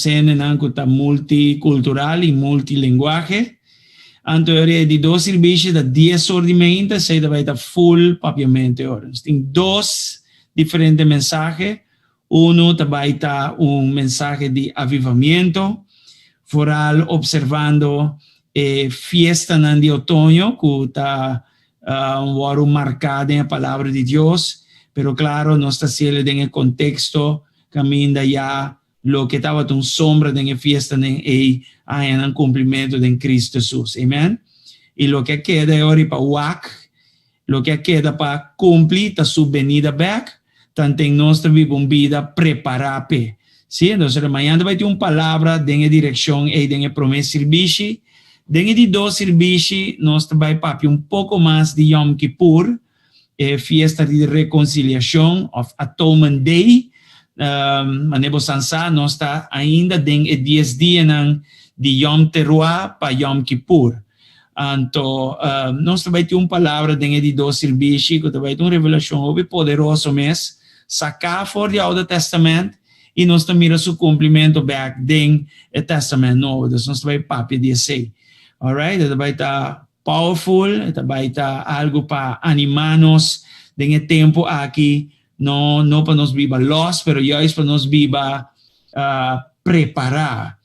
Hendenan ku ta multikultural i multilenguahe. Anto e ora e di dos sirbishi ta dies or di meinta, esei ta bai ta full papiamentu e ora. Nos tin dos diferente mensahe, unu ta bai ta un mensahe di avivamiento, foral observando e fiestanan di otoño ku ta wòrdu marká den e Palabra di Dios, pero klaro nos ta hasiel den e konteksto kaminda ya Loke tabata un sombra den e fiestanan ei a haña nan kumplimentu den Kristu Hesus. Amen. I loke a keda e ora i pa wak, loke a keda pa kumpli ta su benida bèk, tanten nos ta biba un bida prepará p'e. Sí, entonces mañana ta bai tin un palabra den e direkshon ei den e promé sirbishi. Den e di dos sirbishi nos ta bai papia un poko mas di Yom Kippur, E fiesta di rekonsiliashon òf Atonement Day. Manera bo san sa, nos ta ainda den e dies dianan di Yom Teruah pa Yom Kippur. Anto, nos ta bai tin un palabra den e di dos sirbishi ku ta bai ta un revelashon hopi poderoso mes, saká for di Oude Tèstamènt i nos ta mira su kumplimentu bèk den e Tèstamènt Nobo. Dus nos ta bai papia di esei. Alright, e ta bai ta Powerful, e ta bai ta algu pa animá nos den e tempu aki, no no pa nos biba lòs, pero juist pa nos biba prepará,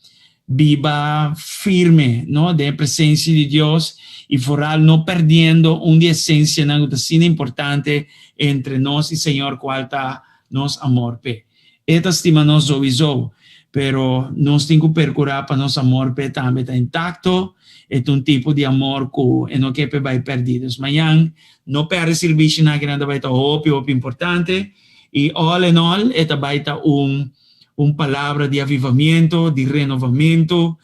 biba firme, no, den e presensia di Dios i foral no pèrdiendo un di e esensianan ku ta asina importante entre nos i Señor kual ta nos amor p'e. E ta stima nos zowizo, pero nos tin ku perkurá pa nos amor p'e tambe ta intakto. E ta un tipo di amor ku e no ke p'e bai pèrdí. Dus mañan no pèrdè sirbishinan aki nan ta bai ta hopi hopi importante i all in all e ta bai ta un un palabra di avivamiento, di renovamentu.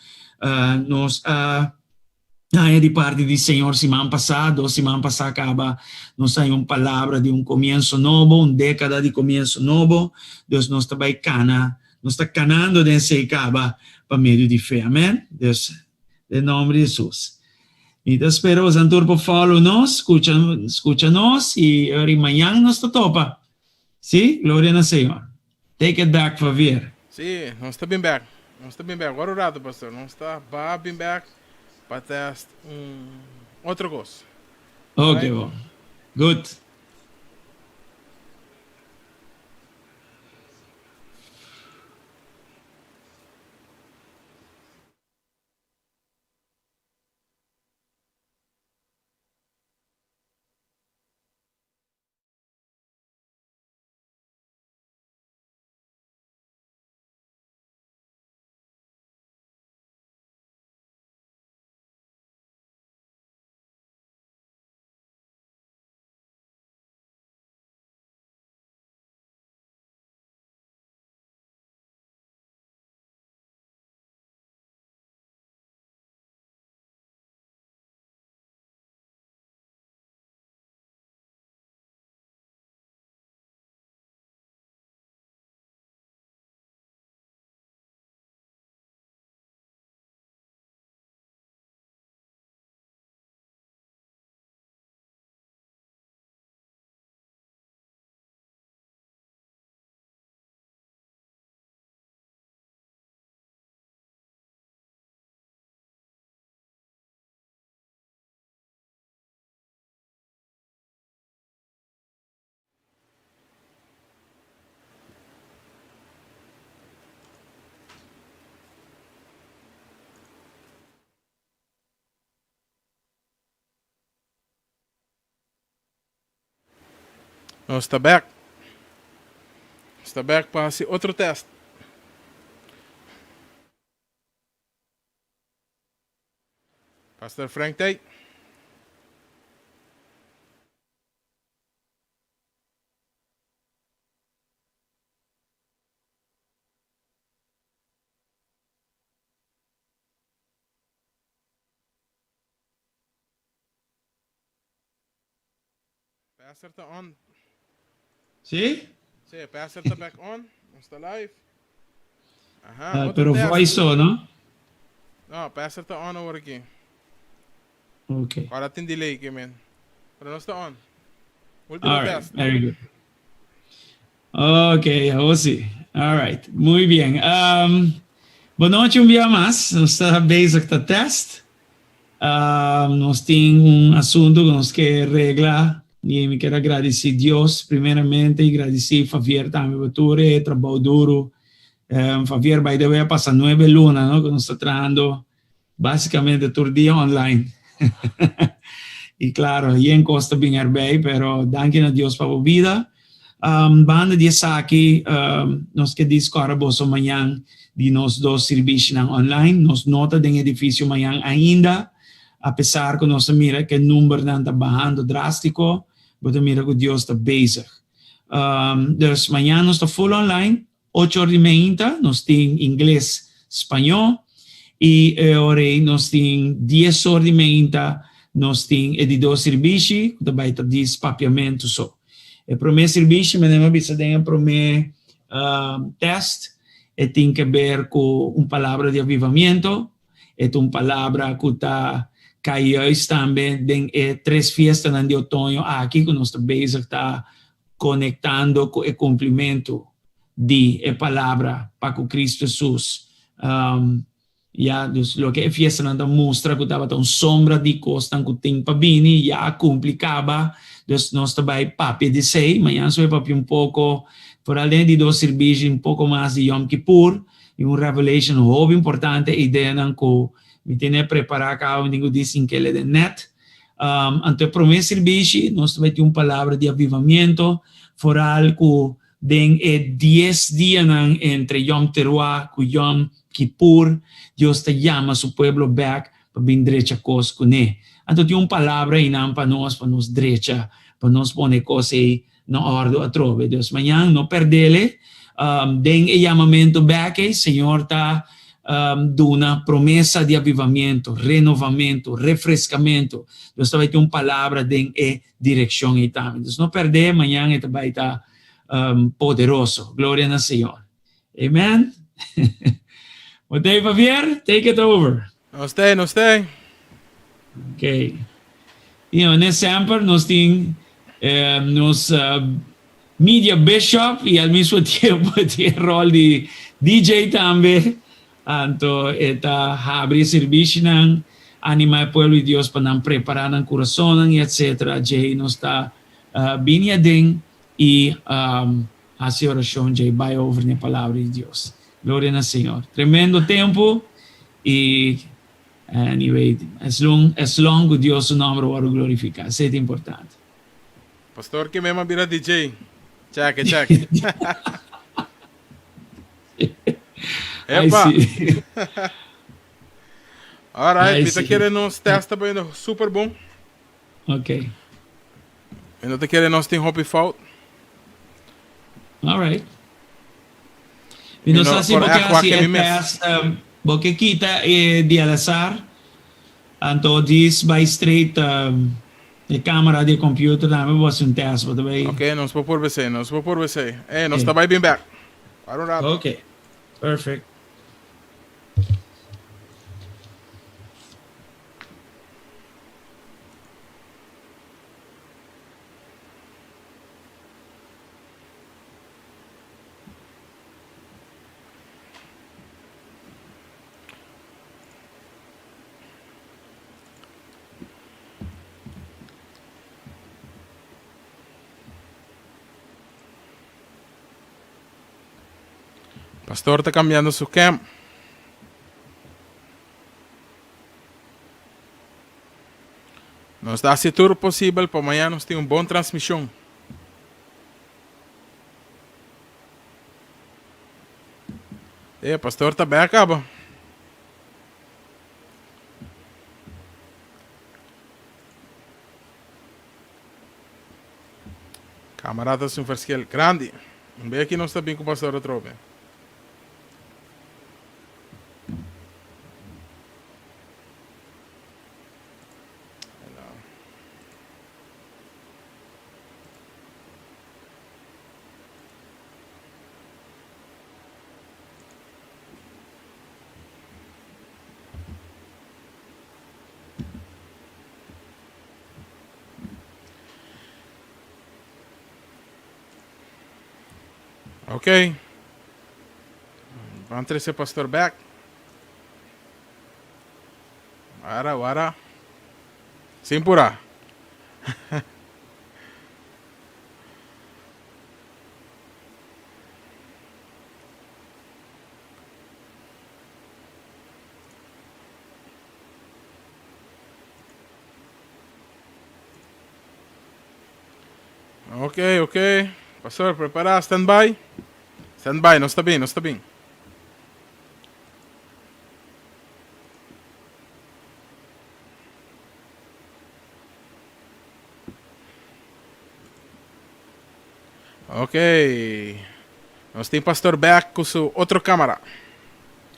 Nos a. Haña di parti di Señor siman pasá, dos siman pasá kaba nos haña un palabra di un komienso nobo, un dékada di komienso nobo. Dus nos ta bai kana, nos ta kanando den esei kaba pa medio di fe. Amen. Dus, den nòmber di Hesus. Mi ta spera boso tur por follow nos, skucha, skucha nos i ora i mañan nos ta topa. Sí, gloria na Señor. Take it back Favier. Sí, nos ta bin bek. Nos ta bin bek. Wòrdu rato, pastor. Nos ta ba bin bek pa test un otro kos. Ok, bon. Good. Nos ta bek. Nos ta bek pa hasi otro test. Pastor Frank Tey. Pastor ta on. Sí? Sí, Pastor ta back on. Nos ta live. Aha, ah, pero voice so, no? No, Pastor ta on awor aki. Ok. Ahora tin delay ke men. Pero nos ta on. Último All right, test. Very good. Ok, awor sí. All right, muy bien. Um, Bon nochi un bia mas. Nos ta bezig ta test. Nos tin un asuntu ku nos ke regla i mi kier a gradisí Dios primeramente i gradisí Favier tambe pa tur e trabou duru. Favier by the way a pasa nuebe luna no ku nos ta trahando basikamente tur dia online. I klaro yen kos ta bin erbei pero danki na Dios pa bo bida. Banda di esaki nos ke diskòrda boso mañan di nos dos sirbishinan online. Nos no ta den edifisio mañan ainda, apesar ku nos ta mira ku e numbernan ta bahando drástiko, bo ta mira ku Dios ta bezig. Dus mañan nos ta full online, ocho or di meinta nos tin ingles, spañó i e ora ei nos tin dies or di meinta nos tin e di dos sirbishi ku ta bai ta dis papiamentu so. E promé sirbishi manera mi a bisa den e promé tèst e tin ke ber ku un palabra di avivamiento, e ta un palabra ku ta kai juist tambe den e tres fiestanan di otoño aki ku nos ta bezig ta konektando ku e kumplimentu di e palabra pa ku Kristu Hesus. Ya, dus loke e fiestanan ta mustra ku tabata un sombra di kosnan ku tin pa bini, ya a kumpli kaba. Dus nos ta bai papia di esei. Mañana nos bai papia un poko, foral den e di dos sirbishi, un poko mas di Yom Kippur i un revelation hopi importante, e ideanan ku mi tene prepará kaba, mi tin ku di sin kele den nèt. Anto e promé sirbishi nos ta bai tin un palabra di avivamiento, foral ku den e dies dianan entre Yom Teruah ku Yom Kippur, Dios ta yama su pueblo bèk pa bin drecha kos kuné. Anto tin un palabra einan pa nos, pa nos drecha, pa nos pone kos ei na òrdu atrobe. Dus mañan no pèrdele. Den e yamamentu bèk ei, Señor ta duna promesa di avivamiento, renovamentu, refreskamentu. Dios ta bai tin un palabra den e direkshon ei tambe. Dus no pèrdè, mañan e ta bai ta poderoso. Gloria na Señor. Amen. Bo ta ei, Javier? Take it over. Nos ta ei, nos ta ei. Ok. I ne semper nos tin nos media bishop y al mismo tiempo tin e rol di DJ tambe. Anto e ta habri e sirbishinan, anima e pueblo di Dios pa nan prepara nan curasonnan y etcetera. Djei nos ta bini aden y haci oracion djei bai over n'e palabra di Dios. Gloria na Señor. Tremendo tempo y anyway, as long, as long cu Dios su nomber worde glorifica, esey ta importante. Pastor ki mema bira DJ. Cheke, cheke. Epa. All right, mi ta kere nos test ta bayendo super bon. Ok. Mi no ta kere nos tin hopi fout. All right. Mi no sa si bo ke hasi e test, bo ke kita e di al azar, anto djis bai straight e camera di e computer tambe bo hasi un test, bo ta bai. Ok, nos por purba esei, nos por purba esei. Ey, nos ta bai bin bek. Para un rato. Ok, perfect. Pastor ta cambiando su cam. Nos ta haci tur posibel pa mañana nos tin un bon transmision. E pastor ta bek abo. Camara ta haci un verschil grandi. Un bek aki nos ta bin cu pastor atrobe. Ok. Van trece pastor back. Wara, wara. Sin pura. Ok, ok. Pastor, prepara, stand by. Stand by, nos ta bin, nos ta bin. Ok. Nos tin Pastor back cu su otro camara.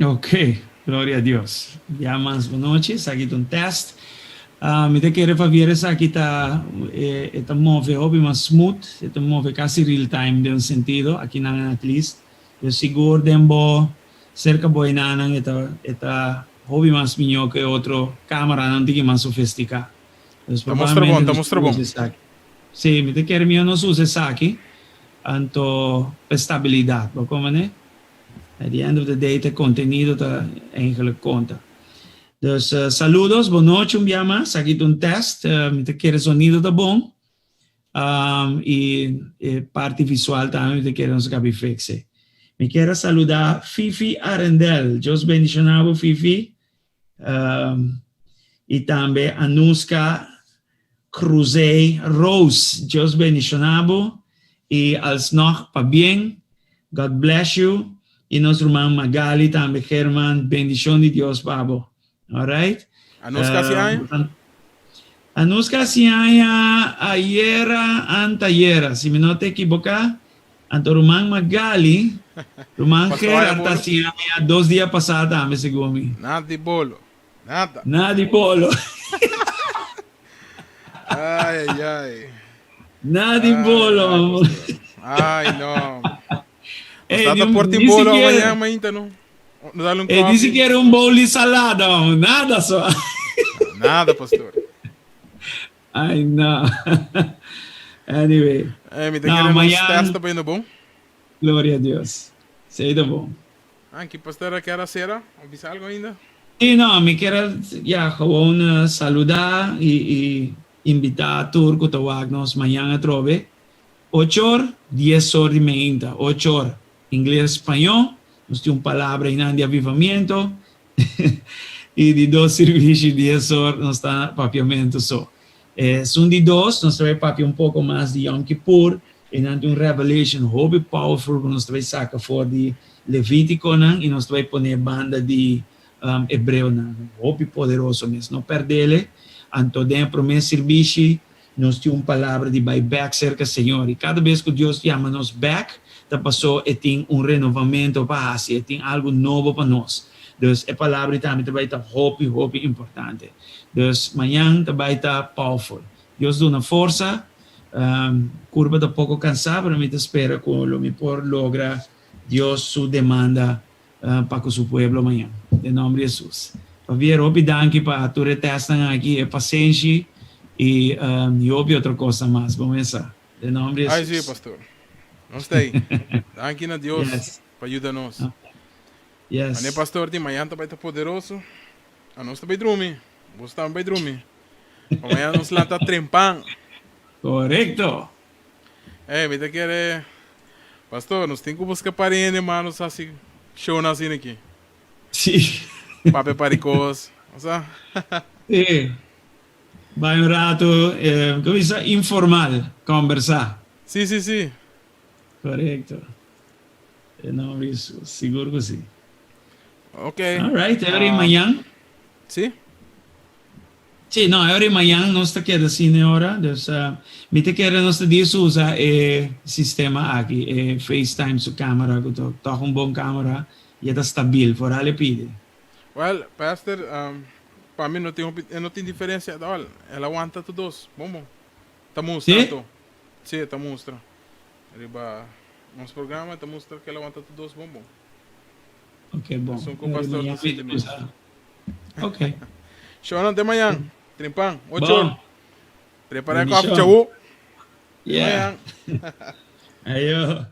Ok, gloria a Dios. Ya mas bo nochi, esaki ta un test. Ah, mi ta kere pa vier esaki ta e, e ta move hopi mas smooth, e ta move casi real time den un sentido, aki nan at least. Pero sigur den bo serka bo enanan e ta e ta hopi mas miñó ku e otro camaranan tiki mas sofisticá. Dus Ta mostra bon, probablemente ta nos mostra por bon. usa esaki. Sí, mi ta kere miñó nos usa esaki, anto pa estabilidad, bo komprende? At the end of the day ta contenido ta eigenlijk conta. Dus saludos, bon nochi un bia mas. Aki ta un test, mi ta kere sonido ta bon. Y e parti visual tambe mi ta kere nos a kabi fixe. Mi kier a saluda Fifi Arendel. Dios bendiciona bo Fifi. Y tambe Anuska Cruzey Rose. Dios bendiciona bo. Y alsnog pabien. God bless you. Y nos ruman Magali tambe German. Bendicion di Dios pa bo. Alright. Anuska hasi aña? Anuska hasi aña ayera antayera si mi no ta ekiboká. Anto ruman Magali, ruman Gerard ta hasi aña dos dia pasá tambe segun mi. Nada di bolo. Nada. Nada di bolo. Ay, ay, ay. Nada di bolo. Ay, no. Ey, ni, ni bolo siquiera, mañana, no. No dale un Ey, ni siquiera un bowl de salada, vamos. Nada so. Nada, pastor. Ay, no. Anyway. Ey, mi te no, quiere mañana está poniendo bon. Gloria a Dios. Sí, está bon. Anki, pastor, ¿qué hora será? ¿Avisa algo ainda? Sí, no, mi quiero ya gewoon saludar y, y invitar a tur ku ta wak nos mañana atrobe. Ochor, dies or di meinta, ochor, ingles, spañó, nos tin un palabra einan di avivamiento, i di dos sirbishi dies or nos ta papiamentu so. Esun di dos, nos ta bai papia un poko mas di Yom Kippur, einan tin un revelation hopi powerful ku nos ta bai saka for di Levítikonan i nos ta bai pone banda di Hebreonan, hopi poderoso mes, no pèrdele. Anto den e promé sirbishi Nos tin un palabra di bai bek serka Señor, i kada bes ku Dios yama nos bek, ta pasó e tin un renovamentu pa hasi, e tin algu nobo pa nos. Dus e palabra ei tambe ta bai ta hopi, hopi importante. Dus mañan ta bai ta powerful. Dios duna forsa, kurpa ta poko kansá, pero mi ta spera ku lo mi por logra Dios su demanda pa ku su pueblo mañan. Den nomber di Hesus. Javier, hopi danki pa tur e testnan aki, e pasenshi i i hopi otro kosnan mas. Bo mes sa. Den nomber di Ai Hesus. si, pastor. Nos ta ei. Danki na Dios Yes. pa yuda nos. Yes. Mane pastor di mañan ta bai ta poderoso. Anos ta bai drumi. Boso tambe bai drumi. Pa mañan nos lanta trempan. Korekto. Ey, mi ta kere, Pastor, nos tin ku buska par hende mas nos hasi shownan asina aki. Sí. Papia par di kos, osa. Sí. Bai un rato, eh, como bisa, informal, kombersá. Sí, sí, sí. Korekto. Den nomber di Jesus, sigur ku sí. Ok. All right, e ora i mañan. Sí. Sí, no, e ora i mañan nos ta keda sin e ora, dus mi ta kere nos ta dies usa e sistema aki, e FaceTime su camera ku ta tòg un bon camera i e ta stabil, foral e pidi. Well, Pastor, pa mi no tin hopi, e no tin diferencia at all, el a wanta tur dos, bon bon. Ta mustra Sí? anto. Sí, e ta mustra. Riba nos programa e ta mustra ku el a wanta tur dos bon bon. Ok, bon. Esun ku E ora i Pastor ta mañan mi sinti ta mes. usa. Ok. Shownan te mañan. Trimpan. Ocho. Bon. Prepara e koffie, Bendishon. chau. Te Yeah. mañan. Ayo.